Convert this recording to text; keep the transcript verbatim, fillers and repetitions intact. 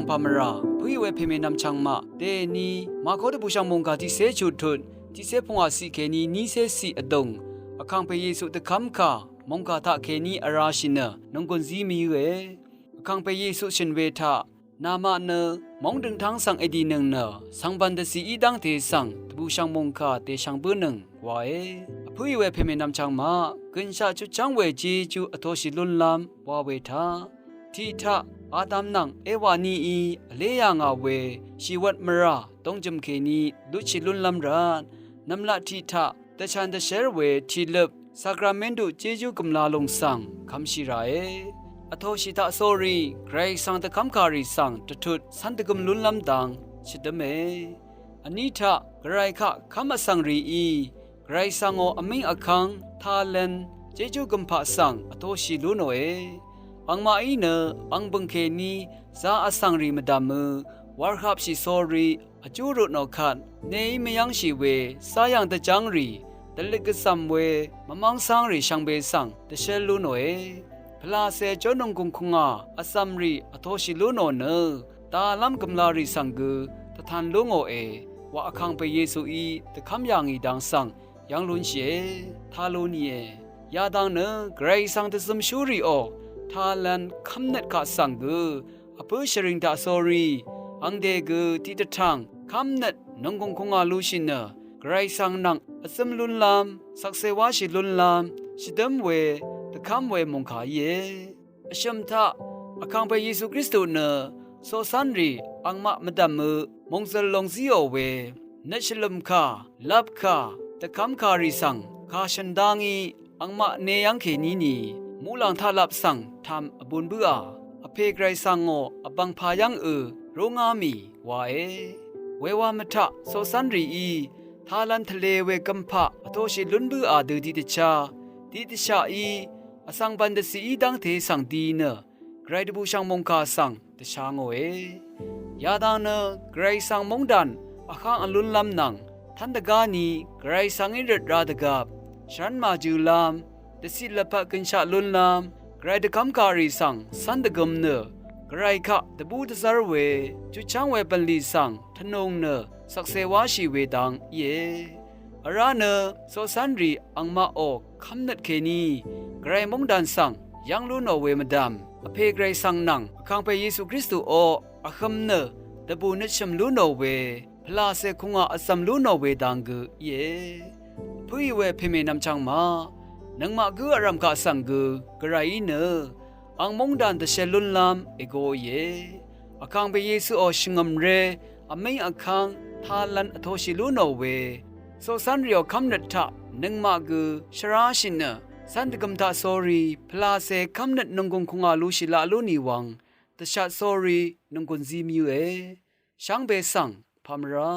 pàmvrà pǿì we pèmènvm chvngmaq dèní màkó dvbùshv̀ng mòngkà tiqcé chuttut tiqcé pungwà ciq kèní nícé ciq vdùng, Vkàngpè Yesu dvkv́mkà mòngkà taq kèní vrāshì nø nònggùn zí mvyǿe. Vkàngpè Yesu shø̀n we taq, namaq nø móng døngtáng svng èdìnøng nø svngbv̀n dvcì í dv́ngte svng dvbùshv̀ng mòngkà dèshvng bǿnøng wae. Vpǿì we pèmènvm chvngmaq gø̀nshaq chutchv́ng we jejú vtoshì lúnlv́m wa we taq, tiq taq Adam nvng Ewa nií vlé yà ngà we shìwvt mvrà dóngjø̀m kèní lutshì lúnlv́m rvt, nv̀mlat tiq taq dvshàn dvshv́r we tiqløp sakramentu jejú gø̀mla lùng svng kvmshì ràe. Vtoshì taq sórí Gvray svng dvkv́mkàrì svng dvtut cv́n dvgøm lúnlv́m dang shvdǿme. Vní taq Gvray kaq kv́m vsvng rìí Gvray svngò vmíng vkv́ng, talent, jejú gø̀mpaq svng vtoshì lú nòe. Angmaqí nø ang bø̀ng kèní zā vsvng rì mvdv̀mø warhapshì sórí vjú rutnò kvt, neí mvyv́ngshì we záyv̀ng dvjv́ngrì, dvløt gvzv̀m we mvmv́ng cángrì shvngbe svng dvshǿl lú nòe. Pvlacè jó nònggùng kùngà vzv̀mrì vtoshì lú nò nø, dalv́m gø̀mlarì svng gø dvtan lú ngòe wa Vkàngpè Yesuí dvkv́m yà ngì dang svng yv́ng lúnshìe, ta lú nìe. Yadang nø Gvray svng dvzømshúrìò, talent kv́mnøt kaq svng gø vpǿ shvring taq sórí, angde gø tiqdvtv̀ng kv́mnøt nònggùng kùngà lushì nø, Gvray svng nvng vzǿm lúnlv́m, shvkse wáshì lúnlv́m, shvdǿm we dvkv́m we mòngkà íe. Vshø̀m taq Vkàngpè Yesu Kristu nø coqcv́nrì angmaq mvdv̀mø mòngzø̀l lòngzíò we, nøt shvlø̀mkà, lvpkà, dvkv́mkàrì svng kà shø̀n dá ngí, angmaq ne yv́ng kèní ni muqlàng taqlap svng tàm vbun bǿà, vpè Gvray svngò vbv̀ngpà yv́ng ø rúngá mì wae. Wewa mvtaq coqcv́nrìí talent tvlē we gø̀mpaq vtoshì lún bǿà dø tiqdvchá, tiqdvshaqí vsvng bv̀n dvcì í dv́ngte svng di nø Gvray dvbùshv̀ng mòngkà svng dvsha ngòe. Yadang nø Gvray svng móngdàn vháng vlúnlv́m nvng, tv́n dvgá ni Gvray svng í røt rá dvgvp, shvrv́n màjø̄lv́m, dvciq lvpat gønshaq lúnlv́m, Gvray dvkv́mkàrì svng cv́n dvgøm nø, Gvray kaq dvbú dvzv́r we, jutchv́ng we bv̀nlì svng tvnùng nø, shvkse wáshì we dang íe. Vrá nø coqcv́nrì angmaqò kv́mnøt kèní Gvray móngdàn svng yv́ng lú nò we mvdv̀m, vpè Gvray svng nvng Vkàngpè Yesu Kristuò vhøm nø dvbù nøtshø̀m lú nò we, pvlàcè kùngà vzv̀m lú nò we dang gø íe. Vpǿì we pèmènvm chvngmaq, nøngmaq gǿ vrv̀m kaq svng gø Gvrayí nø ang móngdàn dvshv̄l lúnlv́m ègoìe. Vkàngpè Yesuò shvngø̀mré vmíng vkv́ng talv̄n vtoshì lú nò we, coqcv́nrìò kv́mnøt taq nøngmaq gø shvráshì nø, cv́n dvgøm taq sórí pvlàcè kv́mnøt nònggùng kùngà lushì laq lú nì wvng, dvshat sórí nònggùn zí mvyǿe. Shvngbe svng pàmvrá